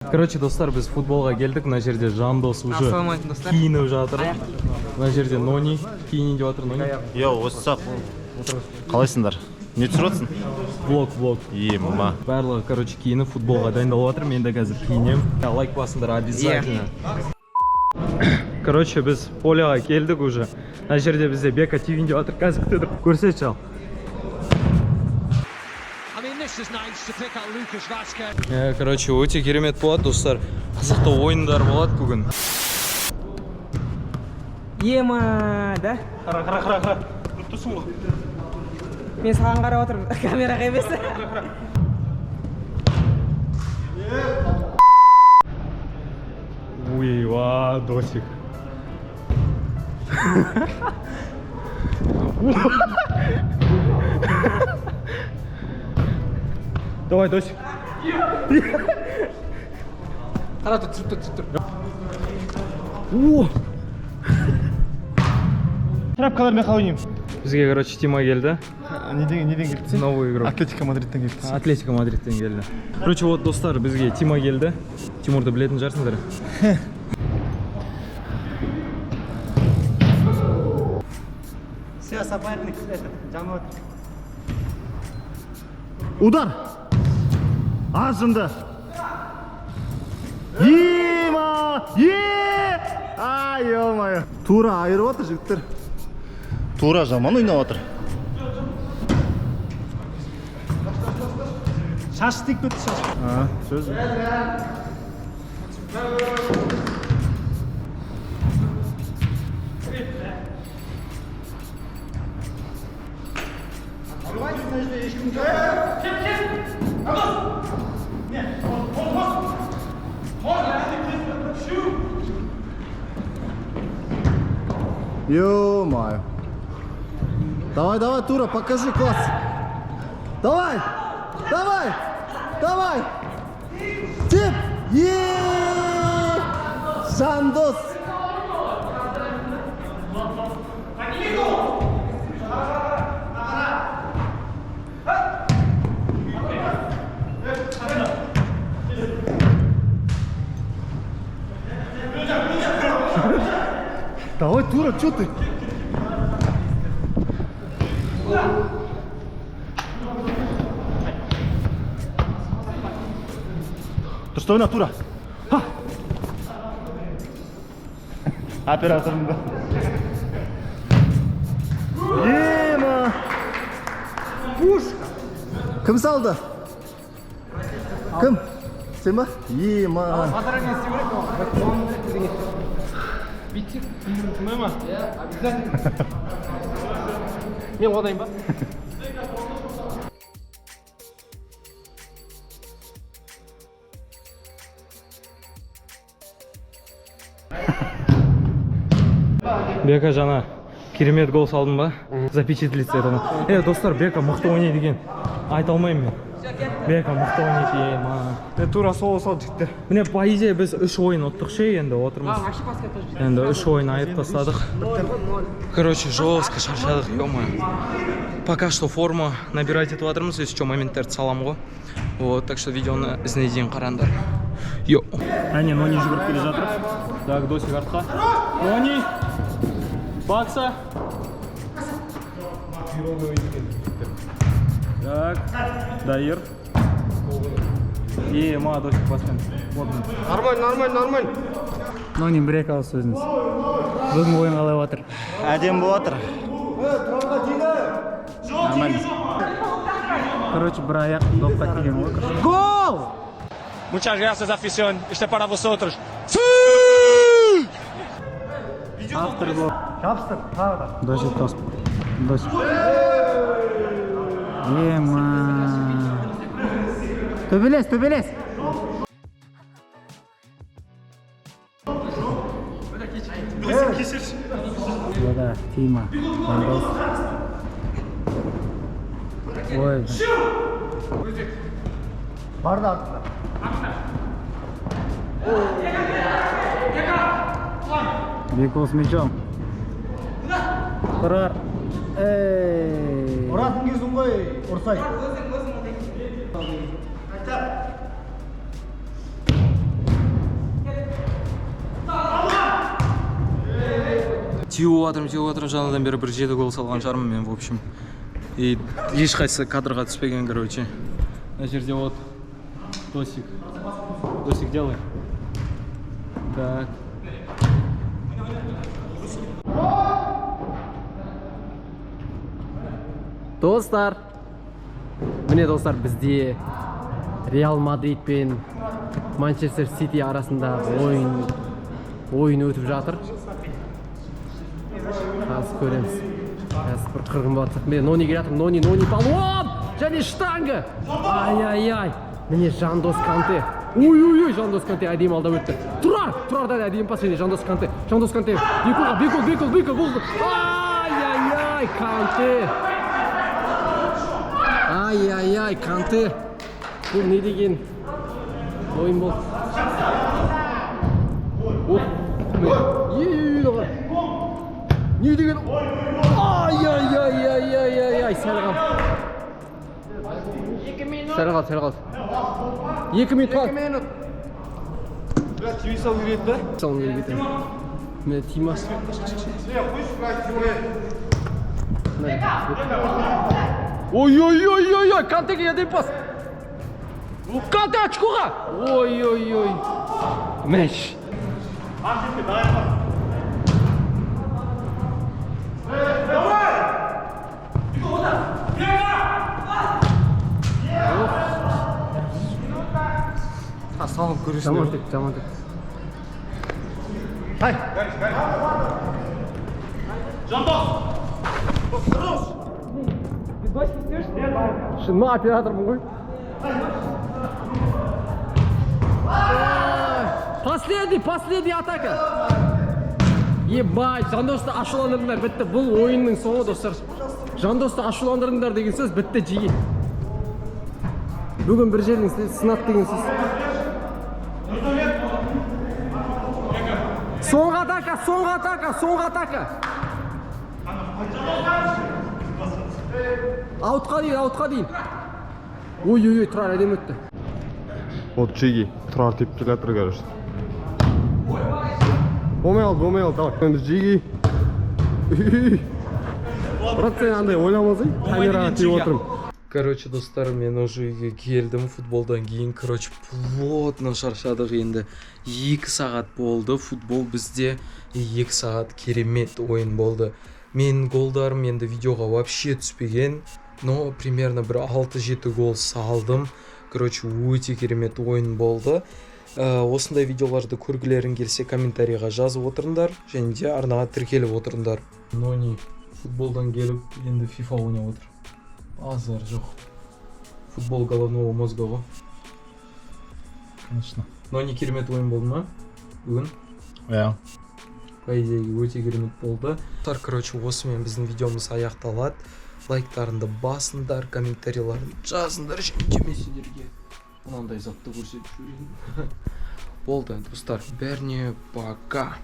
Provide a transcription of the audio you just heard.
Короче, достар, біз футболға келдік. Мына жерде Жандос уже Ассалаумағалейкум, достар. киініп жатыр. Мына жерде Нони киінейін деп жатыр. Нони. Йоу, what's up? Қалайсыңдар? Не түсіріп жатсың? Влог, влог. Ема. Барлығы, короче, киініп футболға дайындалып жатыр. Мен де қазір киінемін. Лайк басыңдар обязательно. Короче, біз поляға келдік уже. Мына жерде бізде Бека тиін деп жатыр. Қазір күте тұр. Көрсетші ал. I mean, this is nice to pick up Lucas Vazquez. Короче, өте керемет болады, достар. Қызықты ойындар болады бүгін. Ема, да? Қара, қара, қара, қара. Көріп тұрсың ғой. Мен саған қарап отырмын, камераға емес. Ой, ва, досик. Давай, досик. Қара тұр, түсіп тұр, түсіп тұр. О! Тряпкалармен қалай ойнаймыз? Бізге, короче, Тима келді. Неден келді сен? Новый игрок. Атлетико Мадридтен келді. Атлетико Мадридтен келді. Короче, вот, достар, бізге Тима келді. Тимурды білетін шығарсыңдар. Все, соперник этот, жанып Удар! Азынды! Ема! Е! Ай, ё-моё! Тура айырып отыр жігіттер. Тура жаман ойнап жатыр. Шаш тиіп кетті, шаш. А, сөз. Ё-моё. Давай, давай, Тура, покажи класс. Давай! Давай! Давай! Тип! Е! Жандос! Давай, Тура, чё ты? Дұрыс ойна, Тура. Ха! Операторым да. Ема! Пушка! Кім салды? Кім? Сен ба? Ема. Мен қолдайын ба? Бека жаңа керемет гол салдың ба? Запечатлиться етті. Достар, Бека мықты ойнайды екен. Айта алмаймын мен. Бека мықты ойнайды, ема. Тура сол салды жігіттер. Міне, по идее, біз үш ойын ұттық ше, енді отырмыз. Енді үш ойын айырып тастадық. Короче, жестко шаршадық, ё-моё. Пока что форма набирать етіп жатырмыз, если что, моменттерді саламын ғой. Вот, так что видеоны ізіне дейін қараңдар. Йо. Әне, Нони жүгіріп келе жатыр. Так, Досик артқа. Нони! Бакса! Так, Дайыр. Ема, Досик баспен. Плотно. Нормально, нормально, нормально. Нони, бір екі ауыз сөзіңіз. Бүгінгі ойын қалай жатыр? Әдемі болып жатыр. Короче, бір аяқ допқа тиген ғой. Гол! Muchas gracias, afición. Este es para vosotros. Автор гол. Жабыстыр, тағы да. Досик тос. Досик. Ема. Төбелес, төбелес. Да, Тима. Жандос. Ой, Бар да артында. Бекол с мячом. Тұрар. Эй. Ұратын кезің ғой, ұрсай. Теуіп жатырмын, теуіп жатырмын, жаңадан бері бір жеті гол салған шығармын мен, в общем. И ешқайсысы кадрға түспеген, короче. Мына жерде вот Досик. Досик, делай. Так. Достар, міне, достар, бізде Реал Мадрид пен Манчестер Сити арасындағы ойын өтіп жатыр. Қазір көреміз. Қазір бір қырғын болады сияқты. Міне, Нони келе жатыр. Нони, Нони, палуан және штанга. Ай, ай, ай! Міне, Жандос Канте. Ой, ой, ой! Жандос Канте әдемі алдап өтті. Тұрар, Тұрардан әдемі пас және Жандос Канте, Жандос Канте Беколға. Бекол, Бекол, Бекол болды! Ай, ай, ай! Канте! Ай, ай, ай! Канте! Бұл не деген ойын болды? Ох, міне. Е, не деген? Ай, ай, ай, ай, ай, ай, ай! Сәл қалды, сәл қалды, сәл қалды. 2 минут қалды. 2 минут. Тиме салу керек еді. Салуым керек екен. Міне, Тимас. Міне. Ой, ой, ой, ой, ой! Кантеге әдемі пас. Канте очкоға! Ой, ой, ой! Мяч. Салып көресің. Жаман тек, жаман тек. Ай! Шын ма, оператормын ғой. Последний, последний атака. Ебать, Жандосты ашуландырдыңдар, бітті. Бұл ойынның соңы, достар. Жандосты ашуландырдыңдар деген сөз, бітті, жиги. Бүгін бір жердің сынады деген сөз. Соңғы атака, соңғы атака, соңғы атака. Аутқа дейін, аутқа дейін. Ой, ой, ой, Тұрар әдемі өтті. Вот Джиги, Тұрар тепіп келе жатыр, короче. Болмай қалды, болмай қалды, давай. Біз Джиги. Брат, сен андай ойламасай, камераға тиіп отырмын. Короче, достар, мен уже үйге келдім футболдан кейін. Короче, плотно шаршадық енді. 2 сағат болды футбол бізде. И 2 сағат керемет ойын болды. Мен голдарым енді видеоға вообще түспеген. Но примерно бір 6-7 гол салдым. Короче, өте керемет ойын болды. Осындай видеоларды көргілерің келсе, комментарийға жазып отырыңдар және де арнаға тіркеліп отырыңдар. Нони футболдан келіп, енді FIFA ойнап отыр. Азар жоқ. Футбол головного мозга ғой. Конечно. Нони, керемет ойын болды ма бүгін? Иә. По идее, өте керемет болды. Достар, короче, осымен біздің видеомыз аяқталады. Лайктарыңды басыңдар, комментарийларын жазыңдар және де мен сендерге мынандай затты көрсетіп жіберейін. Болды, достар, бәріне пока.